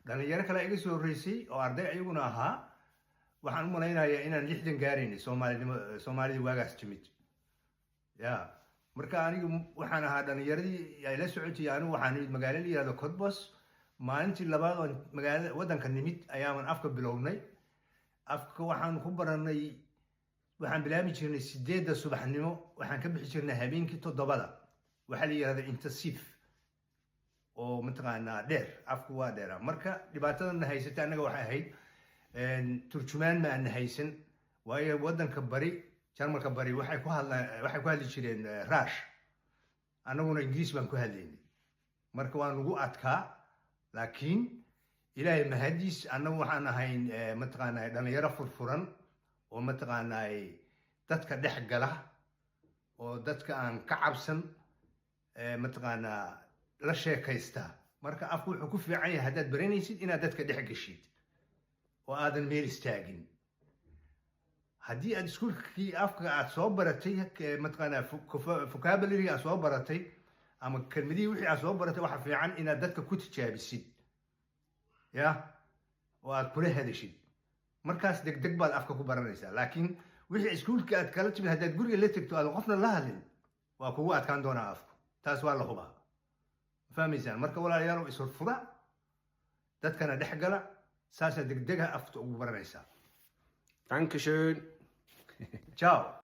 Dhalinyaro kale iga soo horreysay oo arday ayaguna ahaa. Waxaan u malaynayaa inaan 60 gaaraynay Soomaalinimo, Soomaalidii waagaas timid. Ya, marka anigu waxaan ahaa dhalinyaradii ay la socotay. Anigu waxaan nimid magaalo la yihahdo Cottbus. Maalintii labaad oon magaalada waddanka nimid ayaaban afka bilownay. Afka waxaan ku baranay, waxaan bilaabi jirnay 8-da subaxnimo, waxaan ka bixi jirnay habeenkii 7-da. Waxaa la yihahda Intensiv oo mataqaanaa dheer. Afku waa dheeraa. Marka dhibaatadana haysatay annaga waxay ahayd turjumaan ma aana haysan, waayo waddanka bari, Jarmalka bari, waxay ku hadli jireen Ruush, annaguna Ingiriis baan ku hadlaynay. Marka waa nagu adkaa, laakiin Ilaahay mahadiis, annagu waxaan ahayn mataqaanaa dhalinyaro furfuran oo mataqaanaa dadka dhex gala oo dadka aan ka cabsan, mataqaanaa la sheekaysta. Marka afku wuxuu ku fiican yahay haddaad baranaysid inaad dadka dhex geshid oo aadan meel istaagin. Haddii aad iskuulkii afka aad soo baratay, mataqaanaa vocabulary aad soo baratay ama kelmadihii wixii aad soo baratay, waxa fiican inaad dadka ku tijaabisid ya oo aad kula hadashid. Markaas degdeg baad afka ku baranaysaa. Laakiin wixii iskuulka aad kala timid haddaad guriga la tegto, aadan qofna la hadlin, waa kugu adkaan doonaa afku. Taas waa la hubaa. Ma fahmaysaan? Marka walaalayaal, ishorfura, dadkana dhex gala, saasaa degdega afta ugu baranaysaa. Dankeschön. Ciao.